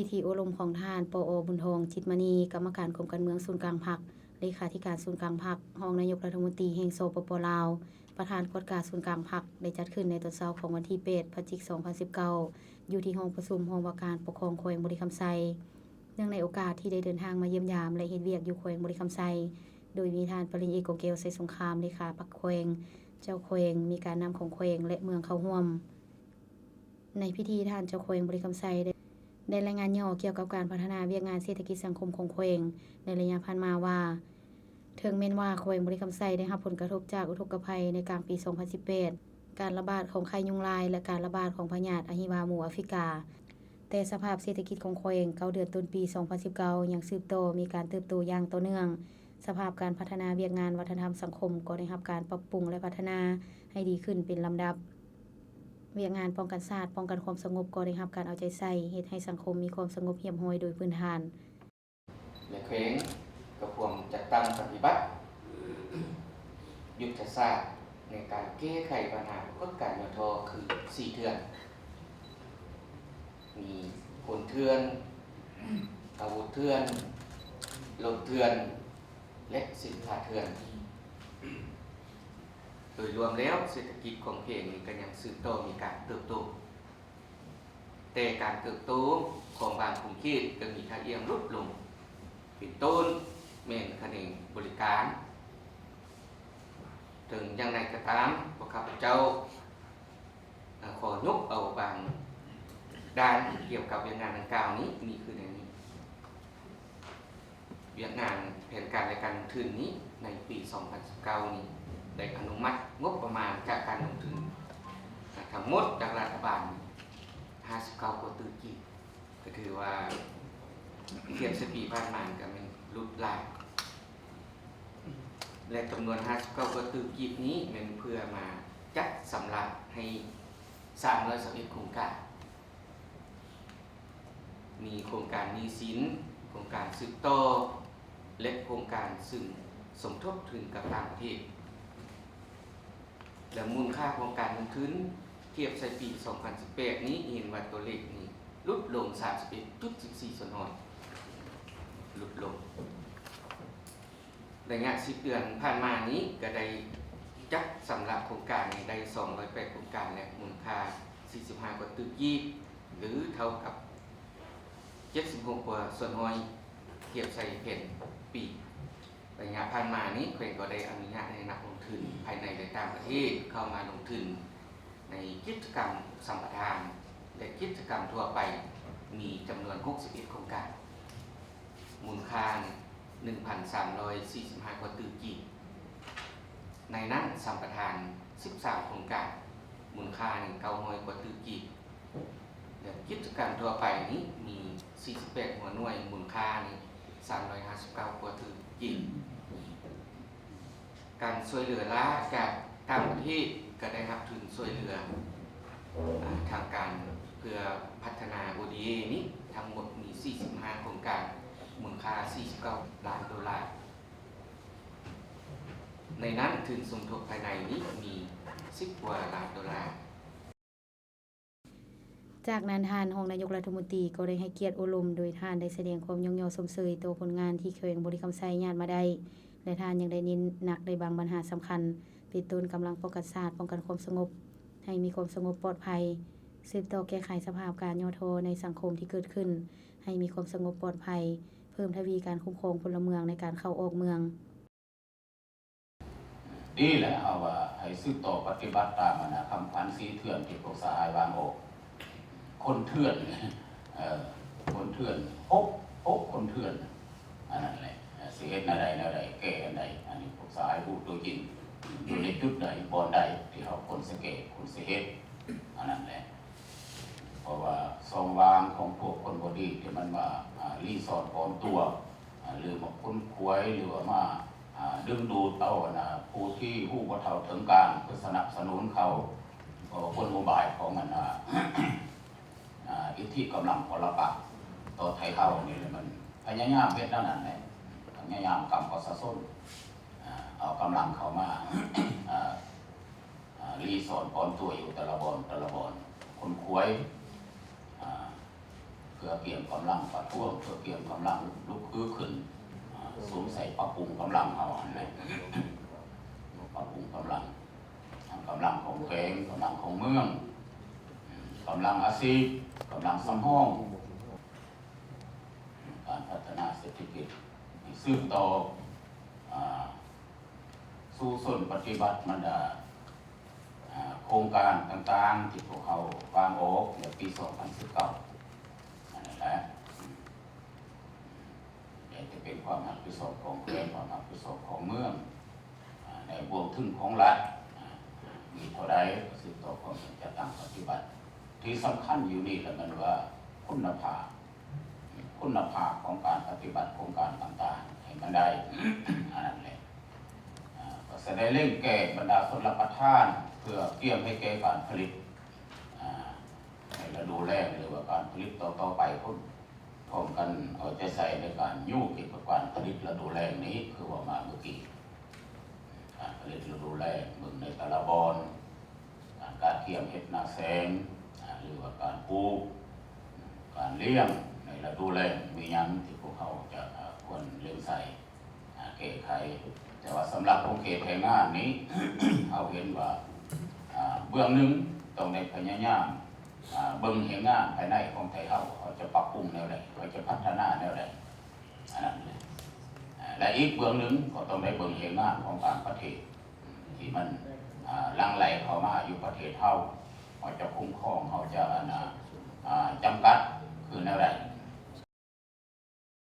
ພິທີອົບຮົມຂອງທ່ານ ປອ ບຸນທອງ ຈິດມະນີ ກຳມະການກົມການເມືອງສູນກາງພັກ, ເລຂາທິການສູນກາງພັກ, ຮອງນາຍົກລັດຖະມົນຕີແຫ່ງ ສປປ ລາວ, ປະທານກວດກາສູນກາງພັກ ໄດ້ຈັດຂຶ້ນໃນຕອນເຊົ້າຂອງວັນທີແປດ ພະຈິກ ສອງພັນສິບເກົ້າ ຢູ່ທີ່ຫ້ອງປະຊຸມຫ້ອງວ່າການປົກຄອງແຂວງບໍລິຄຳໄຊ. ເນື່ອງໃນໂອກາດທີ່ໄດ້ເດີນທາງມາຢ້ຽມຢາມ ແລະ ເຮັດວຽກຢູ່ແຂວງບໍລິຄຳໄຊ, ໂດຍມີທ່ານປະລິນເອກ ກອງແກ້ວ ໄຊສົງຄາມ ເລຂາພັກແຂວງ, ເຈົ້າແຂວງ, ມີການນຳຂອງແຂວງ ແລະ ເມືອງເຂົ້າຮ່ວມ. ໃນພິທີ, ທ່ານເຈົ້າແຂວງບໍລິຄຳໄຊ ໄດ້ ໄດ້ລາຍງານຫຍໍ້ກ່ຽວກັບການພັດທະນາວຽກງານເສດຖະກິດສັງຄົມຂອງແຂວງໃນໄລຍະຜ່ານມາວ່າ, ເຖິງແມ່ນວ່າແຂວງບໍລິຄຳໄຊໄດ້ຮັບຜົນກະທົບຈາກອຸທົກກະໄພໃນກາງປີສອງພັນສິບແປດ, ການລະບາດຂອງໄຂ້ຍຸງລາຍ ແລະ ການລະບາດຂອງພະຍາດອະຫິວາໝູອາຟຣິກາ, ແຕ່ສະພາບເສດຖະກິດຂອງແຂວງເກົ້າເດືອນຕົ້ນປີສອງພັນສິບເກົ້າຍັງສືບຕໍ່ມີການເຕີບໂຕຢ່າງຕໍ່ເນື່ອງ. ສະພາບການພັດທະນາວຽກງານວັດທະນະທຳສັງຄົມກໍໄດ້ຮັບການປັບປຸງ ແລະ ພັດທະນາໃຫ້ດີຂຶ້ນເປັນລຳດັບ. ວຽກງານປ້ອງກັນຊາດ, ປ້ອງກັນຄວາມສະຫງົບກໍໄດ້ຮັບການເອົາໃຈໃສ່, ເຮັດໃຫ້ສັງຄົມມີຄວາມສະຫງົບຮຽບຮ້ອຍໂດຍພື້ນຖານ. ແລະ ແຂວງກໍພວມຈັດຕັ້ງປະຕິບັດຍຸດທະສາດໃນການແກ້ໄຂບັນຫາປາກົດການຫຍໍ້ທໍ້ຄືສີ່ເຖື່ອນ, ມີຄົນເຖື່ອນ, ອາວຸດເຖື່ອນ, ລົດເຖື່ອນ ແລະ ສິນຄ້າເຖື່ອນ. ໂດຍລວມແລ້ວ, ເສດຖະກິດຂອງແຂວງນີ້ກໍຍັງສືບຕໍ່ມີການເຕີບໂຕ, ແຕ່ການເຕີບໂຕຂອງບາງຂົງເຂດກໍມີທ່າອ່ຽງຫຼຸດລົງ, ເປັນຕົ້ນແມ່ນຂະແໜງບໍລິການ. ເຖິງຢ່າງໃດກໍຕາມ, ພວກຂ້າພະເຈົ້າ ອາ ຂໍຍົກເອົາບາງດ້ານກ່ຽວກັບວຽກງານດັ່ງກ່າວນີ້ ມີຄືແນວນີ້. ວຽກງານແຜນການ ແລະ ການລົງທຶນນີ້ ໃນປີສອງພັນສິບເກົ້ານີ້ ໄດ້ອະນຸມັດງົບປະມານຈາກການລົງທຶນ ອາ ທັງໝົດຈາກລັດຖະບານ ຫ້າສິບເກົ້າກວ່າຕື້ກີບ. ກໍຖືວ່າທຽບໃສ່ປີຜ່ານມານີ້ກໍແມ່ນຫຼຸດຫຼາຍ ແລະ ຈຳນວນຫ້າສິບເກົ້າກວ່າຕື້ກີບນີ້ແມ່ນເພື່ອມາຈັດສຳລະໃຫ້ສາມຮ້ອຍຊາວເອັດໂຄງການ, ມີໂຄງການໜີ້ສິນ, ໂຄງການສືບຕໍ່ ແລະ ໂຄງການຊຶ່ງສົມທົບທຶນກັບຕ່າງປະເທດ. ແລະ ມູນຄ່າຂອງການລົງທຶນທຽບໃສ່ປີສອງພັນສິບແປດນີ້ ເຫັນວ່າຕົວເລກນີ້ຫຼຸດລົງສາມສິບເອັດຈຸດສິບສີ່ສ່ວນຮ້ອຍ ຫຼຸດລົງ. ໄລຍະສິບເດືອນຜ່ານມານີ້ ກໍໄດ້ຈັດສຳລະໂຄງການໃຫ້ໄດ້ສອງຮ້ອຍແປດໂຄງການ ແລະ ມູນຄ່າສີ່ສິບຫ້າກວ່າຕື້ກີບ ຫຼື ເທົ່າກັບເຈັດສິບຫົກກວ່າສ່ວນຮ້ອຍ ທຽບໃສ່ແຜນປີ. ໄລຍະຜ່ານມານີ້ ແຂວງກໍໄດ້ອະນຸຍາດໃຫ້ນັກລົງທຶນພາຍໃນ ແລະ ຕ່າງປະເທດເຂົ້າມາລົງທຶນໃນກິດຈະກຳສຳປະທານ ແລະ ກິດຈະກຳທົ່ວໄປ ມີຈຳນວນຫົກສິບເອັດໂຄງການ, ມູນຄ່າໜຶ່ງພັນສາມຮ້ອຍສີ່ສິບຫ້າກວ່າຕື້ກີບ. ໃນນັ້ນສຳປະທານສິບສາມໂຄງການ, ມູນຄ່າເກົ້າຮ້ອຍກວ່າຕື້ກີບ. ແລະ ກິດຈະການທົ່ວໄປນີ້ມີສີ່ສິບແປດຫົວໜ່ວຍ, ມູນຄ່ານີ້ສາມຮ້ອຍຫ້າສິບເກົ້າກວ່າຕື້ກີບ. ການຊ່ວຍເຫຼືອລ້າຈາກຕ່າງປະເທດກໍໄດ້ຮັບທຶນຊ່ວຍເຫຼືອ ອາ ທາງການເພື່ອພັດທະນາ ໂອ ດີ ເອ ນີ້ທັງໝົດມີສີ່ສິບຫ້າໂຄງການ, ມູນຄ່າສີ່ສິບເກົ້າລ້ານໂດລາ. ໃນນັ້ນທຶນສົມທົບພາຍໃນນີ້ມີສິບກວ່າລ້ານໂດລາ. ຈາກນັ້ນ ທ່ານຮອງນາຍົກລັດຖະມົນຕີກໍໄດ້ໃຫ້ກຽດໂອ້ລົມ ໂດຍທ່ານໄດ້ສະແດງຄວາມຍ້ອງຍໍຊົມເຊີຍຕໍ່ຜົນງານທີ່ແຂວງບໍລິຄຳໄຊຍາດມາໄດ້ ແລະ ທ່ານຍັງໄດ້ເນັ້ນໜັກໃນບາງບັນຫາສຳຄັນ ເປັນຕົ້ນກຳລັງປ້ອງກັນຊາດ, ປ້ອງກັນຄວາມສະຫງົບ ໃຫ້ມີຄວາມສະຫງົບປອດໄພ, ສືບຕໍ່ແກ້ໄຂສະພາບການຫຍໍ້ທໍ້ໃນສັງຄົມທີ່ເກີດຂຶ້ນ ໃຫ້ມີຄວາມສະຫງົບປອດໄພ, ເພີ່ມທະວີການຄຸ້ມຄອງພົນລະເມືອງໃນການເຂົ້າອອກເມືອງ. ດີແຫຼະ ເຮົາວ່າໃຫ້ສືບຕໍ່ປະຕິບັດຕາມອັນນະຄຳຂວັນສີ່ເຖື່ອນທີ່ພວກສະຫາຍວາງອອກ. ຄົນເຖື່ອນ ເອີ ຄົນເຖື່ອນ ຫົກ ຫົກຄົນເຖື່ອນ ອັນນັ້ນແຫຼະ ຊິເຮັດແນວໃດ ແນວໃດ ແກ້ອັນໃດ ອັນນີ້ພວກສະຫາຍຮູ້ຕົວຈິງ ຢູ່ໃນຈຸດໃດ ບ່ອນໃດ ທີ່ເຮົາຄວນຊິແກ້ ຄວນຊິເຮັດ ອັນນັ້ນແຫຼະ. ເພາະວ່າຊ່ອງວ່າງຂອງພວກຄົນບໍ່ດີທີ່ມັນມາ ອາ ລີ້ຊ່ອນປອມຕົວ ອາ ຫຼືມາຂົນຂວາຍ ຫຼືວ່າມາ ອາ ດຶງດູດເອົາ ອັນນະ ຜູ້ທີ່ຮູ້ບໍ່ເທົ່າເຖິງການ ເພື່ອສະໜັບສະໜູນເຂົາ ເພາະວ່າກົນອຸບາຍຂອງ ອັນນະ ອາ ອິດທິກຳລັງປະລະປັກຕໍ່ໄທເຮົານີ້ ມັນພະຍາຍາມເຮັດແນວນັ້ນແຫຼະ ພະຍາຍາມກຳປະຊາຊົນ ອາ ເອົາກຳລັງເຂົ້າມາ ອາ ອາ ລີ້ຊ່ອນປອມຕົວຢູ່ແຕ່ລະບ່ອນ ແຕ່ລະບ່ອນ ຂົນຂວາຍ ອາ ເຂ ພື່ອກຽມກຳລັງປະທ້ວງ ເພື່ອກຽມກຳລັງລຸກຮືຂຶ້ນ ອາ ສຸມໃສ່ປັບປຸງກຳລັງເຮົາຫັ້ນແຫຼະ ປັບປຸງກຳລັງ ທັງກຳລັງຂອງແຂວງ ກຳລັງຂອງເມືອງ ກຳລັງອາຊີບ ກຳລັງສຳຮອງ ການພັດທະນາເສດຖະກິດ ສືບຕໍ່ ອາ ສູ້ຊົນປະຕິບັດບັນດາ ອາ ໂຄງການຕ່າງໆ ທີ່ພວກເຮົາວາງອອກໃນປີສອງພັນສິບເກົ້າ ນັ້ນແຫຼະ ແຕ່ຈະເປັນຄວາມຮັບຜິດຊອບຂອງແຂວງ ຄວາມຮັບຜິດຊອບຂອງເມືອງ ອາ ໃນບ່ວງທຶນຂອງລັດ ອາ ມີເທົ່າໃດ ກໍສືບຕໍ່ຄວາມຈັດຕັ້ງປະຕິບັດ. ທີ່ສຳຄັນຢູ່ນີ້ລະແມ່ນວ່າຄຸນນະພາບ ຄຸນນະພາບຂອງການປະຕິບັດໂຄງການຕ່າງໆໃຫ້ມັນໄດ້ ອັນນັ້ນແຫຼະ ອາ ກໍຈະໄດ້ເລັ່ງແກ້ບັນດາຊົນລະປະທານ ເພື່ອກຽມໃຫ້ແກ່ການຜະລິດ ອາ ໃນລະດູແລ້ງ ຫຼືວ່າການຜະລິດຕໍ່ໆໄປພຸ້ນ ພ້ອມກັນເອົາໃຈໃສ່ໃນການຍູ້ກ່ຽວກັບການຜະລິດລະດູແລ້ງນີ້ ຄືເວົ້າມາເມື່ອກີ້ ການຜະລິດລະດູແລ້ງ ເບິ່ງໃນແຕ່ລະບ່ອນ ການກະກຽມເຮັດນາແຊງ ອາ ຫຼືວ່າການປູກ ການລ້ຽງໃນລະດູແລ້ງ ມີຫຍັງທີ່ພວກເຮົາຈະ ອາ ຄວນເລັ່ງໃສ່ ອາ ແກ້ໄຂ. ແຕ່ວ່າສຳລັບຂົງເຂດແຮງງານນີ້ ເຮົາເຫັນວ່າ ອາ ເບື້ອງໜຶ່ງຕ້ອງໄດ້ພະຍາຍາມ ອາ ເບິ່ງແຮງງານພາຍໃນຂອງໄທເຮົາ ເຮົາຈະປັບປຸງແນວໃດ ເຮົາຈະພັດທະນາແນວໃດ ອັນນັ້ນແຫຼະ ອາ ແລະ ອີກເບື້ອງໜຶ່ງກໍຕ້ອງໄດ້ເບິ່ງແຮງງານຂອງຕ່າງປະເທດ ທີ່ມັນ ອາ ຫຼັ່ງໄຫຼເຂົ້າມາຢູ່ປະເທດເຮົາ ເຮົາຈະຄຸ້ມຄອງ ເຮົາຈະ ອັນນ່າ ອາ ຈຳກັດຄືແນວໃດ